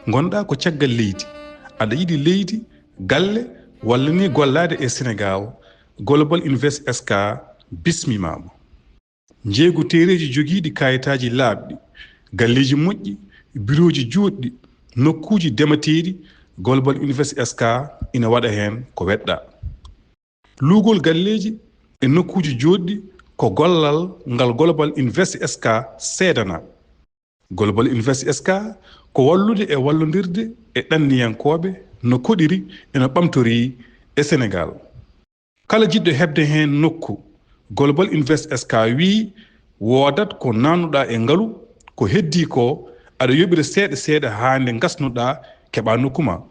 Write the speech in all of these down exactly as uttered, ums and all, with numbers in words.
Ngonɗaa ko caggal leydi, aɗa yiɗi leydi, galle, walla ni gollaade e Senegaal, Global Invest S K bismimaama. Njeeygu teereeji jogiiɗi kaayitaaji laaɓɗi, galleeji moƴƴi, birooji juutɗi, nokkuuji demateeɗi, Global Invest S K ina waɗa heen ko weɗɗaa. Luugol galleeji e nokkuuji jootɗi ko gollal ngal Global Invest S K seedanaa. Global Invest S K ko wallude e wallondirde e ɗanniyankooɓe no koɗiri e no ɓamtorii e Senegaal. Kala jiɗɗo heɓde heen nokku, Global Invest S K wiyi woodat ko naatnuɗaa e ngalu, ko heddii ko aɗa yoɓira seeɗa seeɗa haa nde ngasnuɗaa keɓaa nokku ma.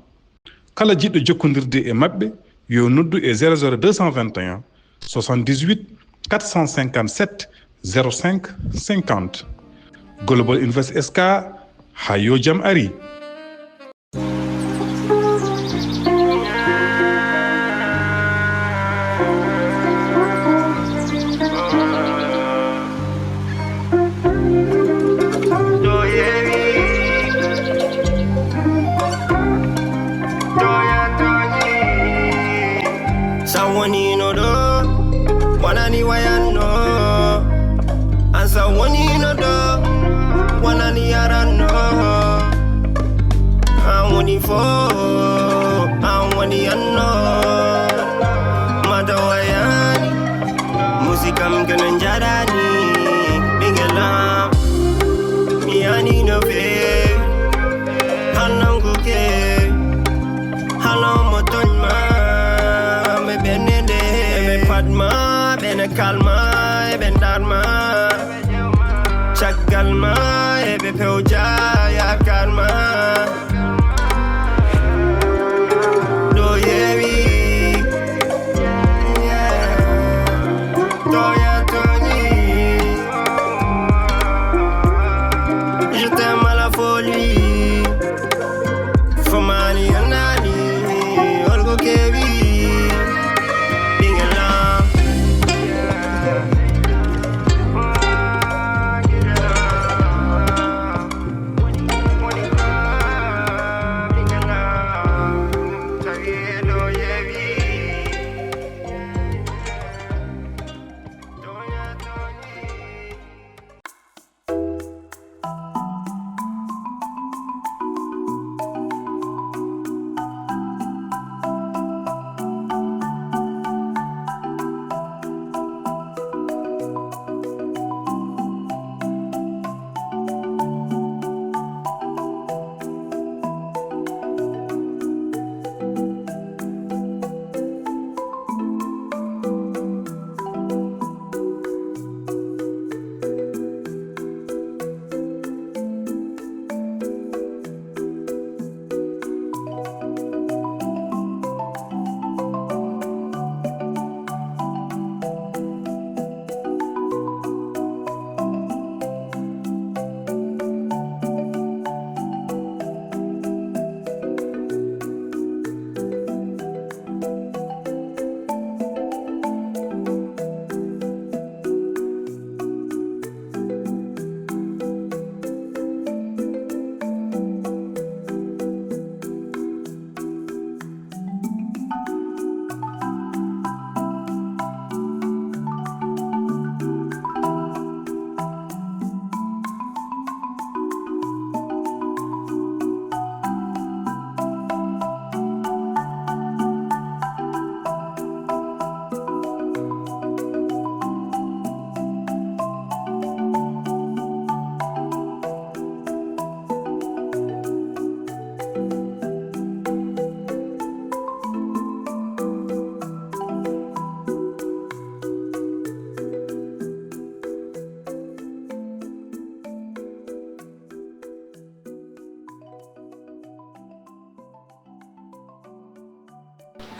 Kala jiɗɗo jokkondirde e maɓɓe yo noddu e zéro zéro deux cent vingt et un soixante-dix-huit quatre cent cinquante-sept zéro cinq cinquante. Global Invest S K, haa yo jam ari. Sa wonino ɗo, wonani wayanno. An sa wonino ɗo, wonani yaranno. An woni fo, an woni anno. Mata wayani, musikam kene njarani. Ɓingelam, mi yani no fe, hannanguke. Halo mo tooñ ma, ɓe ɓennde nde, ɓe pat ma, ɓe ne kalma, ɓe ndar ma. Caggal ma, ɓe pewja yaakaar ma. Ɗo yewi, yeah. Toya Tony, je t'aime à la folie. Fomani anani, olgo kebi, bingala.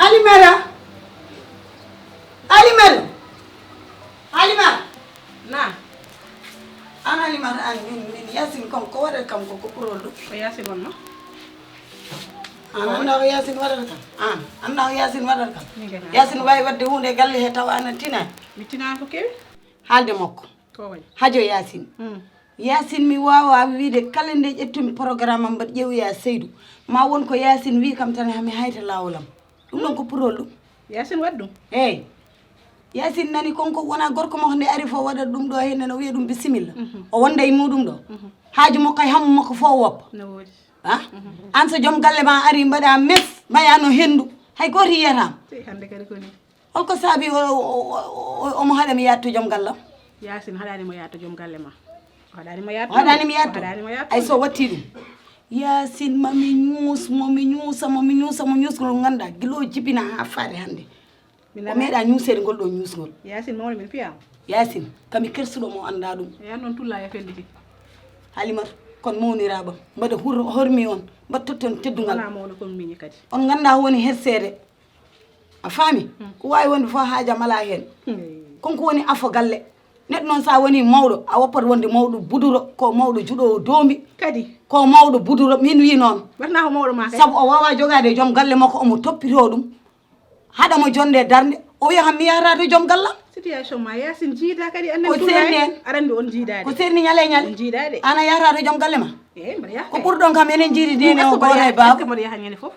Alimara! Alimara! Alimara! Na. An Alimara, an min, min Yasin kon ko waɗata kam ko, ko ɓurol ɗum. Ko Yasin wonno? An annda ko Yasin waɗata kam? An annda ko Yasin waɗata kam? Min kay na. Yasin wawi waɗde hunde e galle he tawa ana tina. Mi tina ko kewi? Haalde makko. Ko waɗi? Hajo Yasin. Mm. Yaasin, mi waawaa wiide kala nde ƴettumi programme am mbaɗa ƴeewoya Seydu, ma won ko Yaasin wii kam tan hami hayta laawol am. Ɗum ɗon ko purol ɗum. Yaasin waɗ ɗum. Eeyi. Yaasin nani kon ko wona gorko makko nde ari fof waɗat ɗum ɗo henne no wiya ɗum bisimilla. O wonda e muɗum ɗo. Haaju makko e hammu makko fof woppa. No woodi. Ah? An so joom galle ma ari mbaɗa mes, mbaya no henndu. Hay gooto yiyata ma. Sey hannde kadi ko ni. Holko saabi o, o, o, o, omo haɗa mi yaade to joom gallam? Yaasin haɗaani mo yaade to joom galle ma. O haɗaani mo yaade. O haɗaani mi yaade to. O haɗaani mo yaade. Ay so watti ɗum. Yaasin ma mi ñuus mo, mi ñuusa mo, mi ñuusa mo, ñuusgol ngannduɗaa gila o jibina haa faade hannde. O meeɗa ñuuseede ngol ɗo ñuusgol. Yaasin mawɗo min piya. Yaasin, kami kersuɗo mo annda ɗum. Eyi, an noon tulla e felliti. Halimatu, kon mawniraaɓam. Mbaɗa hur-, hormi on, mbaɗa totton teddungal. Wona mawɗo kon miñi kadi. On ngannda woni herseede. A faami? Ko waawi wonde fof haajam alaa heen. Kon ko woni afo galle. Neɗɗo noon so a woni mawɗo, a woppat wonde mawɗo buduro, ko mawɗo juɗoowo doombi. Kadi. Ko mawɗo buduro, min wii noon. Waɗna ko mawɗo ma kadi. Sabu o waawaa jogaade e joom galle makko, omo toppitoo ɗum. Haɗa mo jonnde darnde, o wiya kam mi yahata to joom gallam. Situation ma Yaasin jiida kadi, annen ko serni en. Aɗa anndi on jiidaade. Ko serni ñale e ñale. On jiidaade. Ana yahata to joom galle ma? Eeyi, mbaɗa yaha. Ko ɓurɗon kam enen jiidi nene o goora e baaba. Est-ce que mbaɗa yaha ñande fof?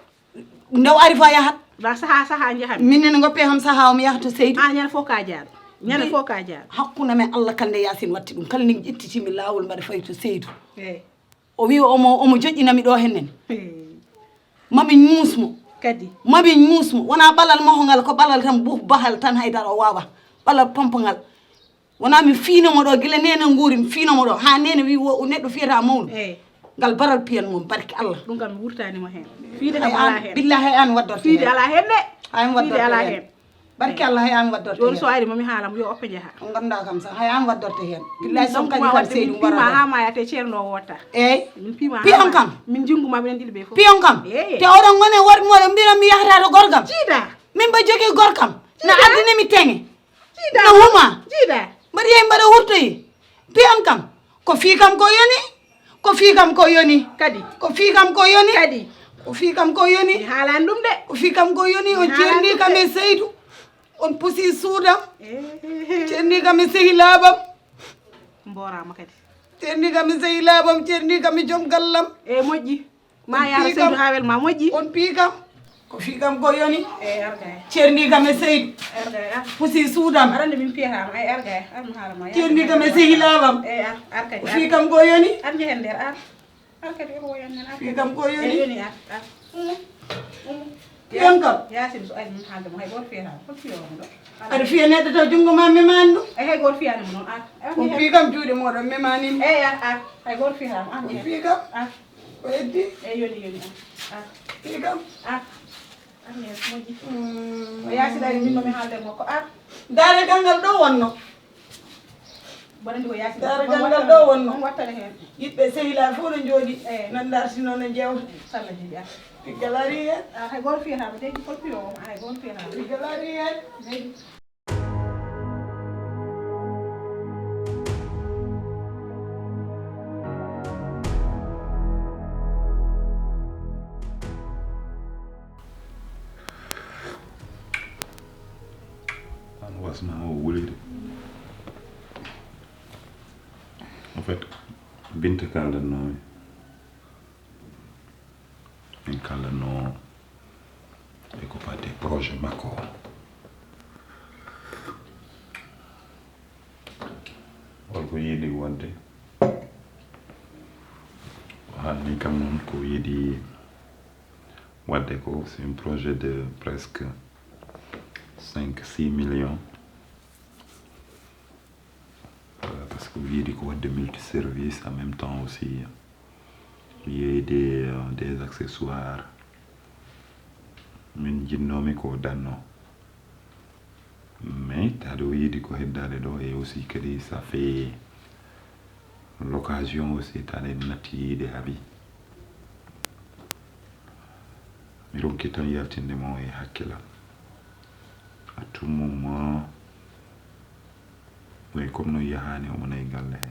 Nde o ari fof a yahat. Ba saha, saha njahan. Min ne ngoppe kam saha o mi yaha to Seydu. An ñande fof ka jaaɗo. Ñande fof ka jaaɗo. Hakkunde men Allah kal nde Yaasin watti ɗum. Kala nde ƴettitimi laawol mbaɗa fayi to Seydu. Eeyi. O wi omo, omo joƴƴinami ɗo hennen. Mami ñuus mo. Kadi. Mami ñuus mo. Wona ɓalal mahongal, ko ɓalal tan, buh bahal tan, haydara o wawa. Ɓalal pompangal. Wona mi fiino mo ɗo, gila nene nguuri, mi fiino mo ɗo. Ha nene wi wo, neɗɗo fiyata mawɗo. Eyi. Ngal baral piyan mo, barke Allah. Ɗum kam mi wurtani mo hen. Fiide kam ala hen. Billahi hay an waddorte. Fiide ala hen de. Hay an waddorte hen. Barke Allah, hay an waddorte. Jooni so ari mami haala mo yo oppe njaha. On ngannda kam sax, hay an waddorte hen. Billahi son kadi kam Seydu wara. Piima ha maya te ceerno o wotta. Eyi. Min piima. Piyon kam. Min junguma minen ɗiɗi ɓe fof. Piyon kam. Eyi. Te oɗon ngone war moɗon mbira mi yahata to gorkam. Jiida. Min ba jogi gorkam. Na addini mi tenge. Jiida. Na huma. Jiida. Mbaɗi hen mbaɗa wurtoyi. Piyon kam. Ko fii kam ko yoni. Ko fii kam ko yoni. Kadi. Ko fii kam ko yoni. Kadi. Ko fii kam ko yoni. Mi haalani ɗum de. Ko fii kam ko yoni. On cerni kam e Seydu. On pusi suudam. Eh. Cerni kam e sehilaaɓam. Mboraama kadi. Cerni kam e sehilaaɓam, cerni kam e joom gallam. E moƴƴi. Ma yaara Seydu haa wel ma moƴƴi. On pii kam. Ko fii kam ko yoni. E arga e. Cerni kam e Seydu. Arga e, ar. Pusi suudam. Arande min piyata ma, ay arga e. Ar mi haala ma. Cerni kam e sehilaaɓam. E ar, ar kadi. Ko fii kam ko yoni. Ar njehen nder ar. Ar kadi ko woyan nan ar. Fii kam ko yoni. E yoni ar, ar. Umu. Umu. Piyon kam. Yaasin so ari min haalde mo hay gooto fiyata mo. Hol fiyo mo ɗo? Aɗa fiya neɗɗo taw junngo ma memaani ɗum? Ay hay gooto fiyani mo noon ar. Ar. Ko fii kam juuɗe mooɗon memaani mo. Eyi ar, ar. Hay gooto fiyata mo. Ar. Ko fii kam. Ar. Ko heddi? Eyi yoni, yoni ar. Ar. Fii kam. Ar. Ar mi moƴƴi. Mm. O yaasi ɗari min mami haalde mo ko ar. Daare gangal ɗo wonno. Bonande ko yaasi. Daare gangal ɗo wonno. On wattane heen. Yiɗɓe sehilaaɓe fof no njooɗi. Eyi. No ndartino no jeewta. Salla jiiɗi ar. Piggal ari heen. A hay gooto fiyata mo. Leydi fof piyo o. A hay gooto fiyata mo. Piggal ari heen. Leydi. An wasma o wuli de. En fait, Binta kaaldanno mi. Min kaaldanno e ko fati e projet makko o. Holko yiɗi wonde? O haalni kam noon ko yiɗi wadde ko, c'est un projet de presque cinq, six millions. Voilà, parce que o yiɗi ko wadde multiservice, en même temps aussi yeeyde, euh, des accessoires. Min jinnoomi ko danno. Mais taade o yiɗi ko heddaade ɗo, et aussi kadi ça fait l'occasion aussi taade natti yiide haaɓi. Mi ronki tan yaltinde mo e hakkillam. À tout moment, oui, comme no yahani omo nayi galle he.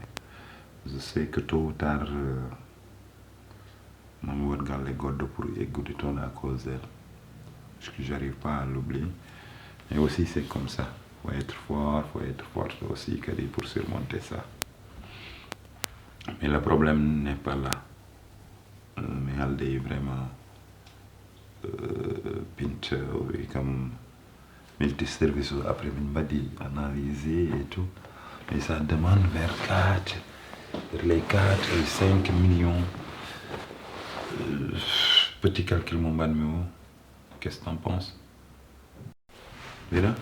Je sais que tôt ou tard, euh, mami waɗ galle goɗɗo pour eggude toon à cause d'elle. Parce que j'arrive pas à l'oublier. Mais aussi, c'est comme ça. Faut être fort, faut être forte aussi, kadi, pour surmonter ça. Mais le problème n'est pas là. Mais elle dit vraiment, euh, Pint, euh, oui, comme multiservice, après, min mbaɗi analyser et tout. Mais ça demande vers quatre, vers les quatre et cinq millions. Euh, petit calcul, mon ban, mais oh, qu'est-ce que t'en penses? Mira?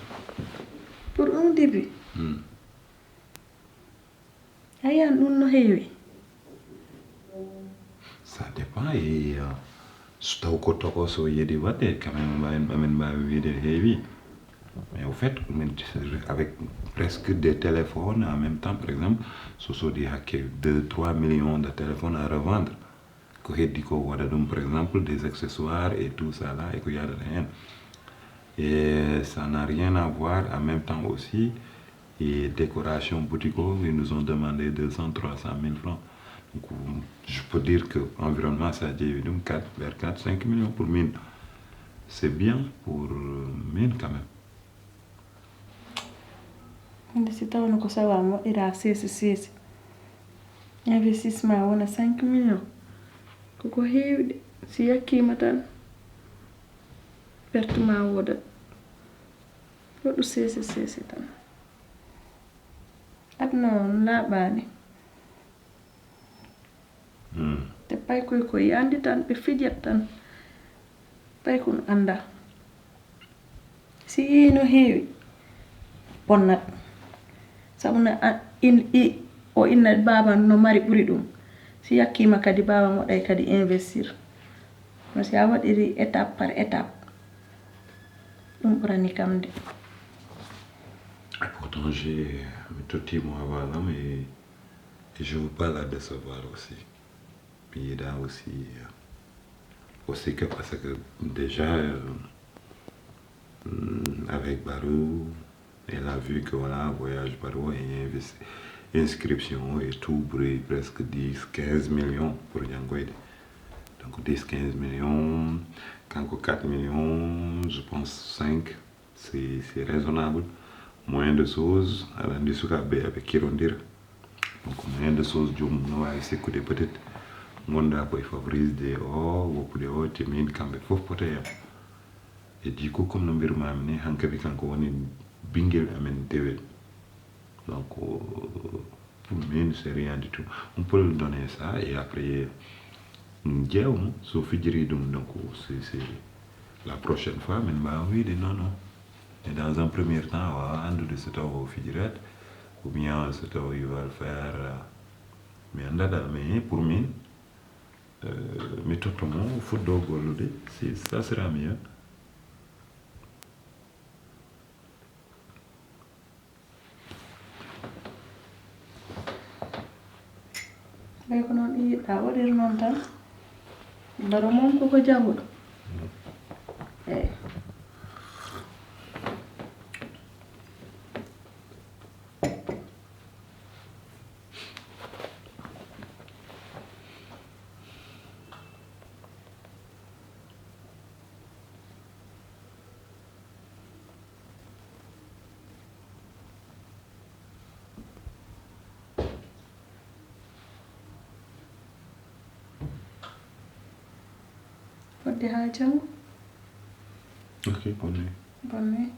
Pour un début. Hmm. A yiyan ɗum no heewi? Ça dépend. Et euh, so taw ko toko so yeedi waɗde, quand même, amin mbaawi wiide heewi. Mais au fait, avec presque des téléphones en même temps, par exemple, so soodi hakke deux trois millions de téléphones à revendre, ko heddi ko waɗa ɗum, par exemple, des accessoires et tout ça là, et ko yaadata heen. Et ça n'a rien à voir en même temps aussi, et décoration boutique, ils nous ont demandé deux cents, trois cent mille francs. Donc, je peux dire que environnement, ça a été quatre, vers quatre cinq millions pour mine. C'est bien pour mine quand même. Hannde si tawno ko sawa moƴƴira seese seese, investissement wona cinq millions, koko heewi de. Si yakkiima tan, perte ma woodat. Waɗu seese seese tan. Aduna o no laaɓaani. Hmm. Te paykoy ko yandi tan, ɓe fijat tan. Paykun anndaa. Si yii no heewi, bonnat. Sabu no a- in- i- o inna baaba no mari ɓuri ɗum. Si yakkiima kadi, baaba moɗay kadi investir. No si a waɗiri étape par étape, ɗum ɓurani kam de. Et pourtant, j'ai, mi tottiimo avant lam et, et je vous parle de décevoir aussi. Mi yiɗaa aussi, euh, aussi que parce que déjà, euh, mm, avec Barou, elle a vu que voilà, voyage Barou et investi- inscription et tout, ɓuri presque dix quinze millions pour janngoyde. Donc dix quinze millions, kanko quatre millions, je pense cinq, c'est c'est raisonnable. Moyen de chose, aɗa anndi sukaaɓe ɓe aɓe kirondira. Donc moyen de chose, joomum no waawi sikkude peut-être ngondaa koye favorisde o, woppude o, te min kamɓe fof pota yam. Et du coup, comme no mbirmaami ni, hankabi kanko woni ɓinngel amen dewel. Donc euh, pour min, c'est rien du tout. On peut lui donner ça et après, ƴeewmo so fijiri ɗum. Donc c'est c'est la prochaine fois, min mbaawa wiide non, non. Et dans un premier temps, a waawa anndude so taw o fijirat, ou bien so taw il va le faire, euh, mi anndataa. Mais pour min, euh, mi totto mo, o fuɗɗo gollude, si ça sera mieux. Ɓay ko noon ɗi yiɗɗa waɗir noon tan. Baro moom ko ko jaguɗo. Eyi. Fodde haa janngo. Ok, bonne nuit. Bonne nuit.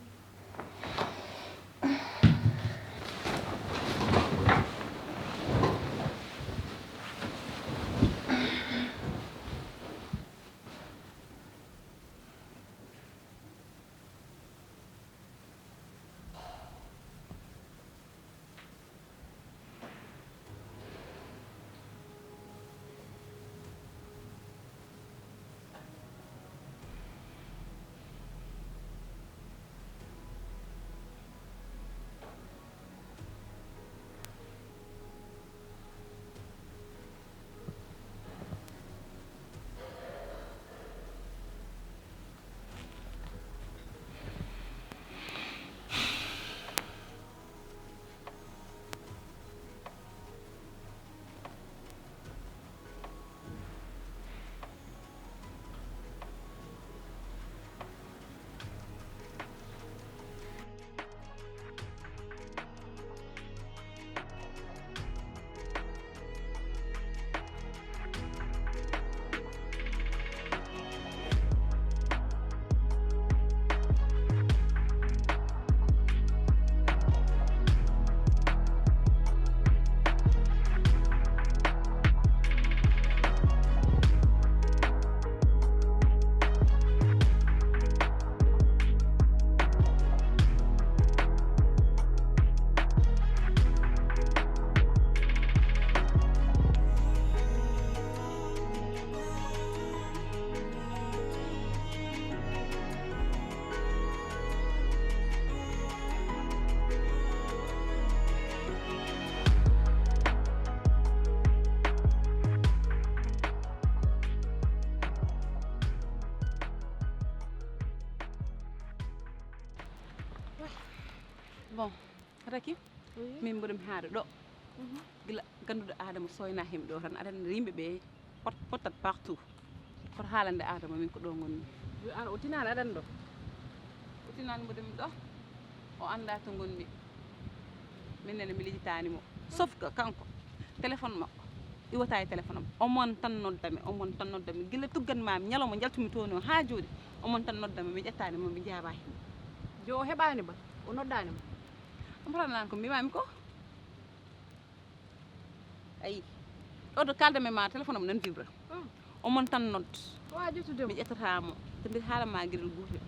Bon, Raki, min mboɗo mi haade ɗo. Gila ganduɗo Adama soyna him ɗo tan, aɗa andi yimɓe ɓe pot- pottat partout. Koto haalande Adama min ko ɗo ngonmi. Yo an o tinani aɗa andi ɗo. O tinani mboɗo mi ɗo. O anda to ngonmi. Min nene mi lijitani mo. Sauf que kanko, téléphone makko iwata e téléphone am. Omon tan noddami, omon tan noddami. Gila tuggan mami ñalawma jaltumi toon o ha jooɗi. Omon tan noddami, mi ƴettani mo, mi jaaba hen. Jo o heɓani ma, o noddani ma. Mbaɗa nan ko mbimami ko. Ayi. Ɗo to kalda me ma téléphone am nan vibra. Omon tan nodd. Wa jotude mi ƴettata mo. Ko ndir haala ma gueɗel gotel.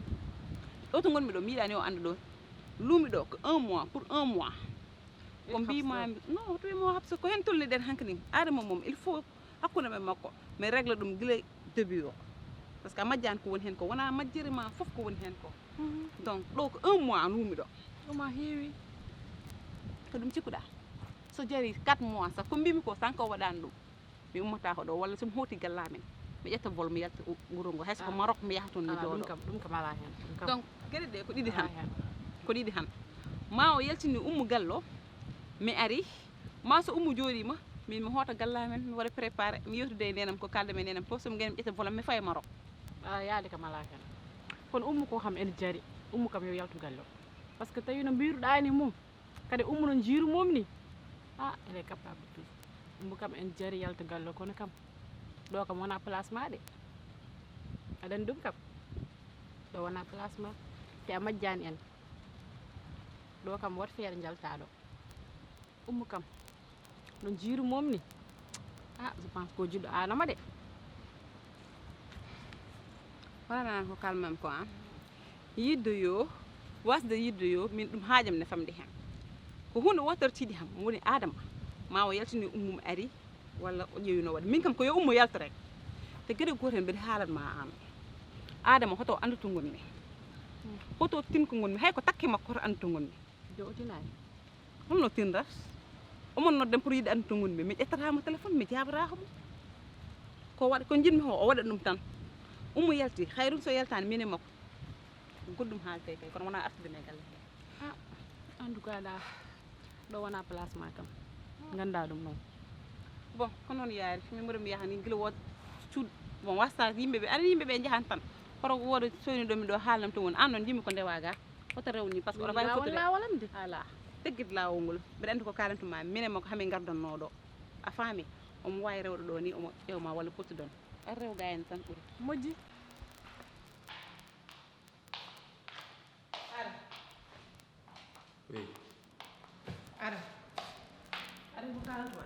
Ɗo to gonmi ɗo mi yiɗani o anda ɗo. Luumi ɗo ko un mois, pour un mois. Ko mbimami non to mo habsa ko hen tolniɗen hankadi. Adama mom il faut hakkunde men makko mi régla ɗum gila début o. Parce que a majjani ko woni hen ko wona majjere ma foof ko woni hen ko. Donc ɗo ko un mois luumi ɗo. Ɗum a heewi. Ko ɗum cikkuɗa? So jari quatre mois sa ko mbimi ko sanko waɗani ɗum. Mi ummata ko ɗo walla somi hoti gallamen mi ƴetta vol mi yalta wuro ngo hayso ko Maroc mi yaha toon mi jooɗo. Ɗum kam ɗum kam ala hen. Ɗum kam Donc geɗe ɗe ko ɗiɗi tan. Ala hen. Ko ɗiɗi tan. Ma o yaltini ummu gallo mi ari ma so ummu jooɗima min mi hoota gallamen mi waɗa préparé mi yewtude e nenam ko kalda mi e nenam fof somi gani mi ƴetta vol mi faya Maroc. A yaade kam ala hen. Kono ummu ko kam ene jari. Ummu kam yo yaltu gallo. Parce que tawi no mbiruɗa ni mum. Kadi ummu no jiiru mum ni. A elle est capable de tout. Ummu kam en jari yalta gallo kono kam ɗo kam wona place ma de. Aɗa andi ɗum kam. Ɗo wona place ma. Te a majjani en. Ɗo kam wot feere jaltaɗo. Ummu kam no jiiru mum ni. A je pense ko jiɗɗo Adama de. Wala nan ko kalmam ko an. Yidde yo wasde yidde yo min ɗum haajam ne famde hen. Ko hunde wottere tiiɗi ham woni Adama ma o yaltini ummum ari walla o ƴeewi no waɗi min kam ko yo ummo yalta rek. Te geɗe goto hen mbeɗa haalan ma an. Adama hoto andu to gonmi. Hoto tin ko gonmi hay ko takke makko hoto andu to gonmi. Jo o tinani. Holno tinrata? Omon nodden pour yiɗi andu to gonmi mi ƴettatamo téléphone mi jabatako mo. Ko waɗa ko jiɗmi ko o waɗa ɗum tan. Ummo yalti hayrum so yaltani min e makko. Goɗɗum haalte kay kono wona artude men galle he. En tout cas da ɗo wona place ma kam. Ganda ɗum noon. Bon ko noon yaari min mboɗo mi yahani gila wod cuuɗ. Bon wasta yimɓeɓe aɗa yimɓeɓe jahan tan. Hoto wooda soyni ɗo mi ɗo haalnam to woni an noon jimmi ko ndewa ga. Hoto rewni par ce que oɗo wawi fotude lawol am de. Ala teggit lawol ngol mbeɗa andi ko kalantu ma minen makko hami gardanno ɗo. A faami? Omo wawi rewɗo ɗo ni omo ƴewma walla pottudon. Ar rew gayno tan ɓuuri. Moƴƴi. Ara. Oui. Ara. Ara ko kalantu ma.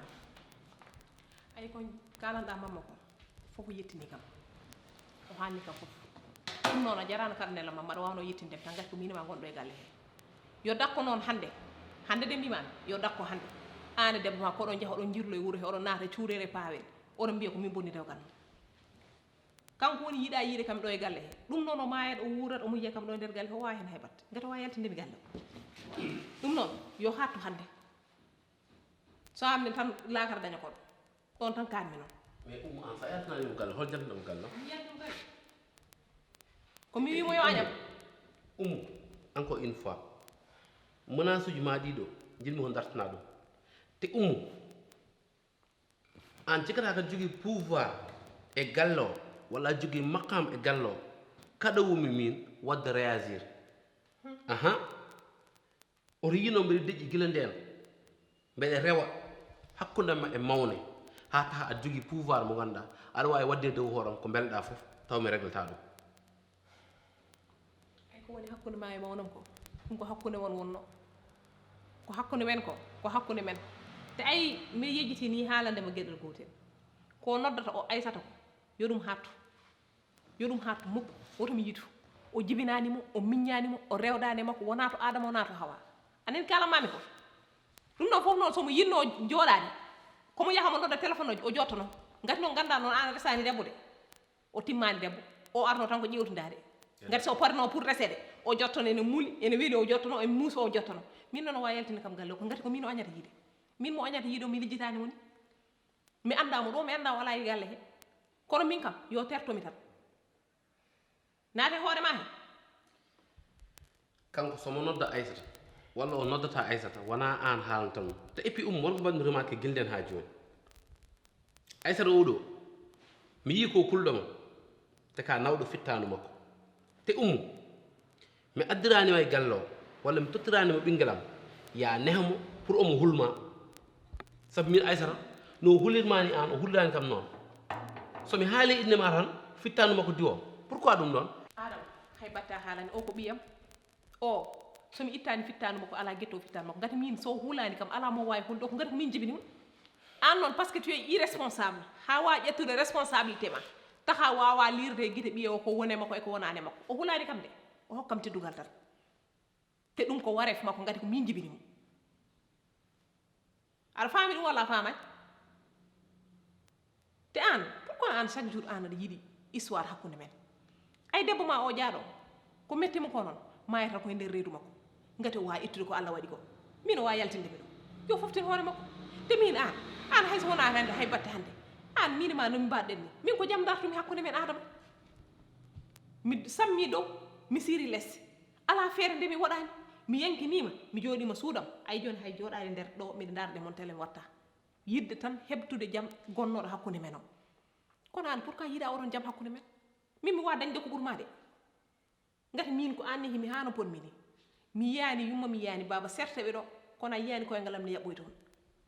Ay ko kalanɗa mamma ko. Fof o yettini kam. O haalni kam fof. Ɗum noon a jarano kadi nela ma mbaɗa wawno yettinde tan gati ko min ma gonɗo e galle he. Yo dakko noon hannde. Hannde de mbimami yo dakko hannde. Aan e debbo ma koɗo jaha oɗon jirlo e wuuro he oɗon naata e cuurere e paawel. Oɗon mbiya ko min bonni dewgal mum. Kanko woni yiɗa yiide kam ɗo e galle he. Ɗum noon o maayat o wuurat omo yiya kam ɗo e nder galle he o wawa hen hay batte. Gati o wawa yaltinde mi galle o. Ɗum noon yo hattu hannde. So amni tan lakara daña koɗo. Ɗon tan kaanmi noon. Mais Oumou, an sa yaltanaani mo galle, hol jantanɗo mo galle o? Mi yaltino galle. Ko mi wii mo yo añam. Oumou, encore une fois, menace uji ma ɗiɗo, njiɗmi ko dartana ɗum. Te Oumou, an cikata ka jogii pouvoir e galle o, walla a jogii maqam e galle o, kaɗo wumi min wadde réagir. Aha. Oto yino mbeɗa deƴƴi gila ndeen. Mbeɗa rewa hakkunde ma e mawne haa taha aɗa jogii pouvoir mo ngannduɗaa aɗa waawi waɗde e dow hooram ko mbelɗaa fof taw mi reglata ɗum. Ay ko woni hakkunde ma e mawnam ko ɗum ko hakkunde mon wonno. Ko hakkunde men ko ko hakkunde men. Te ay mi yejjiti ni haalande ma geɗel gootel. Ko noddata o Aysata ko yo ɗum hattu. Yo ɗum haartu mukk. Woto mi yitu. O jibinaani mo, o miññaani mo, o rewdaani e makko, wonaa to Aadama, wonaa to Hawa. Anen kalamami ko. Ɗum ɗon fof noon so mo yinno jooɗaade, ko mo yaha mo nodda téléphone o jottono. Ngati noon nganndaa noon aan a resaani debbo de. O timmaani debbo. O arno tan ko ƴeewtindaade. Ngati so o parino pour reseede, o jottono ene muli, ene weli o jottono, ene muusi o jottono. Min noon o waawi yaltinde kam galle o, ko ngati ko min o añata yiide. Min mo añata yiide o mi lijjitaani mo ni. Mi anndaa mo ɗo, mi anndaa o alaa e galle he. Kono min kam yo terto mi tan. Naate hoore ma he. Kanko somo nodda Aysata Walla o noddata Aysata, wonaa aan haalanta mo. Te et puis Ummu, won ko mbaɗmi remarqué gilden haa jooni. Aysata oo ɗoo, mi yii ko kulɗo mo, te ka nawɗo fittaandu makko. Te Ummu, mi addiraani ma e galle o, walla mi tottiraani mo ɓinngel am, ya neha mo pour omo hulma. Sabu min Aysata, no o hulirma ni aan, o huliraani kam noon. So mi haali innde ma tan, fittaandu makko diwo. Pourquoi ɗum ɗoon? Aadama, hay batte a haalani, o ko ɓiyam. O, so mi ittaani fittaandu makko, alaa getto fittaandu makko. Ngati min, so o hulaani kam, alaa mo waawi hulde, ko ngati ko min njibini mo. Aan noon, parce que tu es irresponsable, haa waawa ƴettude responsabilité ma, taha waawa liirde e gite ɓiye o ko wone makko e ko wonaani makko. O hulaani kam de, o hokkam teddungal tan. Te ɗum ko wareef makko, ngati ko min njibini mo. Aɗa faami ɗum walla a faamaani? Te aan, pourquoi aan chaque jour aan aɗa yiɗi histoire hakkunde men? Ay debbo ma o jaaɗo, ko metti mo ko noon, maayata ko e nder reedu makko. Ngati o waawi ittude ko Allah waɗi ko. Min o waawi yaltinde mi ɗo. Yo foftin hoore makko. Te min aan, aan hay so wonaa hannde, hay batte hannde. Aan min ma no min mbaɗɗen ni. Min ko jam dartumi hakkunde men Aadama. Mi sammi dow, mi siiri les. Alaa feere nde mi waɗaani. Mi yankiniima, mi jooɗiima suudam. Ay jooni hay jooɗaade nder ɗo, miɗa ndaarde mon tele mi watta. Yiɗde tan heɓtude jam gonnooɗo hakkunde men o. Kono aan, pourquoi yiɗa oɗon jam hakkunde men? Min mi waawi dañde ko ɓuri ma de. Ngati min ko aan nehi mi haa no ponmi ni. Mi yiyaani yumma, mi yiyaani baaba, serte ɓe ɗo. Kono a yiyaani koyngal am ne yaɓɓoy toon.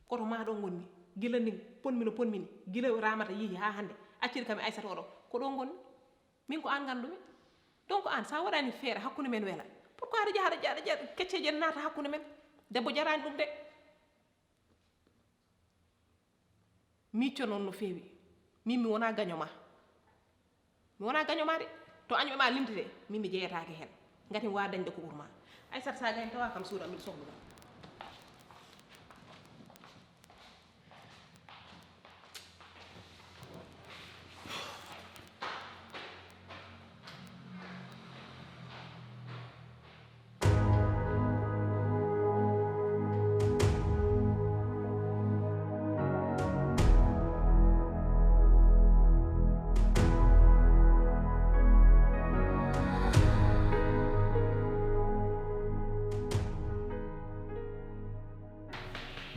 Koto ma ɗo ngonmi. Gila ni ponmi no ponmi ni. Gila Ramata yehi haa hannde. Acciri kam e Aysata oɗo. Ko ɗo ngonmi. Min ko aan nganndumi. Donc aan, so a waɗaani feere hakkunde men wela, pourquoi aɗa jaha, aɗa jaha, aɗa jaha kecceeje ene naata hakkunde men? Debbo jaraani ɗum de. Miicco noon no feewi. Min mi wonaa gaño ma. Mi wonaa gaño ma de. To añɓe ma limtete, min mi jeyetaake heen. Ngati mi waawa dañde ko ɓuri ma. Aysata, so a gañi tawa kam suuɗa, miɗo sohlude.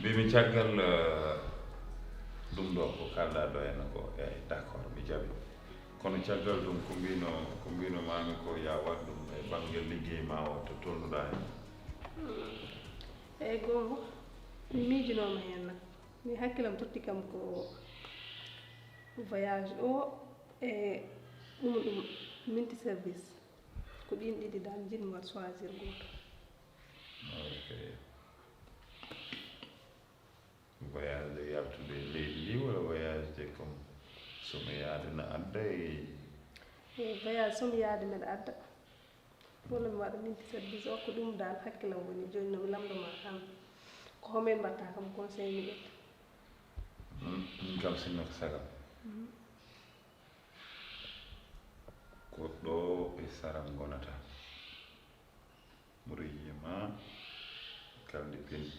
Mbimi caggal, eh, ɗum ɗo ko kalɗa ɗo henna ko, eyi, d'accord, mi jaɓi. Kono caggal ɗum ko mbino, ko mbino mami ko ya waɗ ɗum e bangge liggey ma o to tolnuɗa hen? Eyi, goonga, mi miijinooma heen nak. Mi hakkilam totti kam ko voyage o e ɗum ɗum multi service. Ko ɗin ɗiɗi dal njiɗmi waɗ choisir gooto. Ok. Voyage de yaltude e leydi ndi walla voyage de comme so mi yaade na adda e E voyage so mi yaade mbeɗa adda. Walla mi waɗa multi service o, ko ɗum dal hakkilam woni. Jooni no mi lamndo ma kam. Ko homen mbatta kam conseil mi ƴetta. Hmm, min kam sinno ko sagam. Mhm. Ko ɗo e sara ngonata. Mboɗo yiya ma, kala nde penni,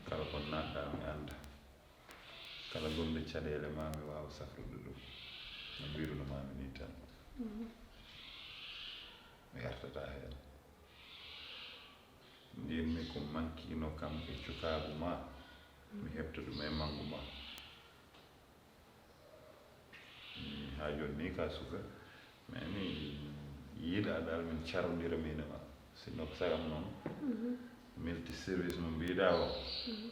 kala ko naatɗa mi annda. Kala gonɗo caɗeele ma mi waawa safrude ɗum. No mbiruno mami ni tan. Mhm. Mi artata heen. Njiɗmi ko mankino kam e cukaagu ma, mi heɓta ɗum e manngu ma. Mi haa jooni ni ka suka, mais mi yiɗa dal min carondira min e ma. Sinno ko sagam noon, mhm, multi service mo mbiɗa o. Mhm.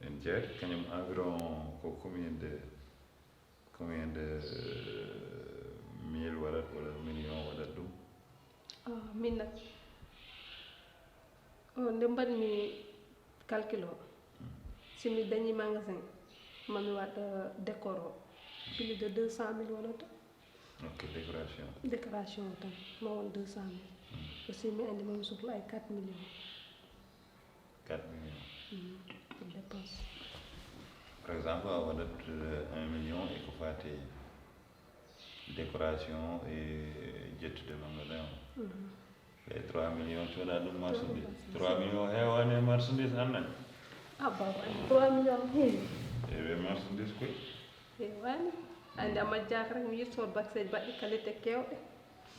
En jeet, kañum environ ko combien de, combien de, euh, mille waɗat walla million waɗat ɗum? Oh, min nak. Oh, nde mbaɗmi calcul o, si mi dañi magasin, ma mi waɗ, euh, décor o, plus de deux cent mille wonata. Ok, décoration. Décoration o tan, ma won deux cent mille. Hmm. Aussi mi andi ma mi sohla ay quatre millions. Quatre millions. Hmm, pour dépense. Par exemple, a waɗat, euh, un million e ko fati décoration e ƴettude magasin o. Mhm. E trois millions coda ɗum marchandise. Trois millions heewani e marchandise annan. Ah, baba, trois millions heewi. Eɓe marchandise koy. Heewani. Andi a majjaka rek mi yirto bakseji baɗɗi qualité kewɗe.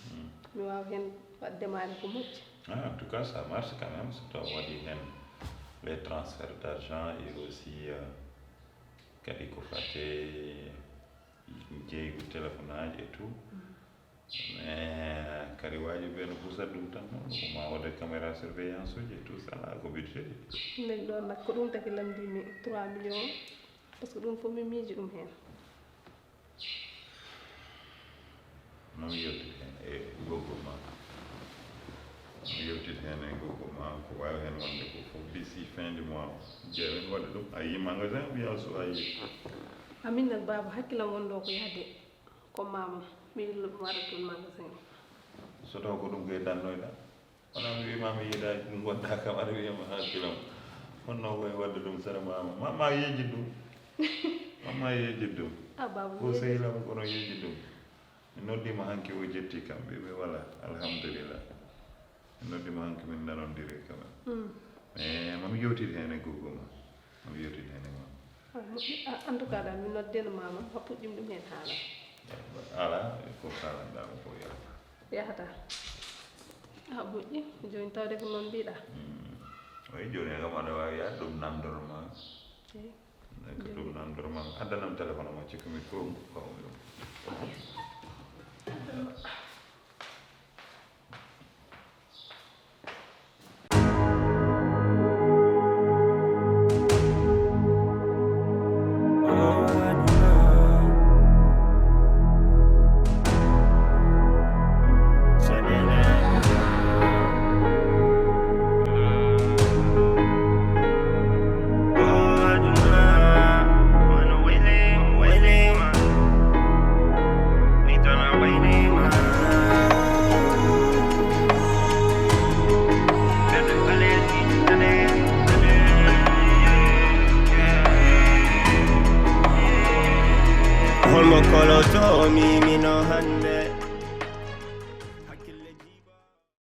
Hmm. Mi wawa hen waɗ démarré ko moƴƴi. Ah, en tout cas, ça marche quand même, so taw waɗi heen les transferts d'argent et aussi, euh, kadi ko fate jeygu téléphone aji et tout. Mais kadi waji ɓe no pusat ɗum tan noon, ko ma wode caméra surveillance uji et tout ça, là ko budget. Nden ɗon nak ko ɗum taki lamdimi trois millions, parce que ɗum fof mi miiji ɗum heen. Mami yewtide heen e goggo ma. Mami yewtide heen e goggo ma, ko waawi heen wonde ko fof d'ici fin du mois, ƴeewen waɗa ɗum. A yii magasin ou bien so a yii? Amin nak, baaba, hakkilam wonɗo ko yahde ko mama, mi yillo ɗum waɗa toon magasin o. So taw ko ɗum koye dannoyɗa? Wona mi wiima mi yiidaaki ɗum, ngonɗa kam aɗa wiyama hakkilam. Honno koye waɗde ɗum sara mama? Mama yejjit ɗum. Mama yejjit ɗum. A, baaba, ko mi yejjit. Sehilam kono yejjit ɗum. Mi noddiima hanki o jetti kam, mbiimi wala, alhamdulillah. Mi noddiima hanki min nanondiri quand même. Mm. Mais mami yewtide heen e goggo ma. Mami yewtide heen e mama. Ah, moƴƴi. Ah, en tout cas dal, mi noddeno mama, ha puɗɗim ɗum heen haala. Ala, ko kalanɗa ko yalta. Yahata. Ah, moƴƴi. Jooni tawde ko noon mbiɗa. Mm. Oyi, jooni kam aɗa waawi yaade ɗum namndoro ma. Eyi. Ko ɗum namndoro ma. Addanam téléphone ma, cikku mi ko, ko. Holmo koloto mi mino hande.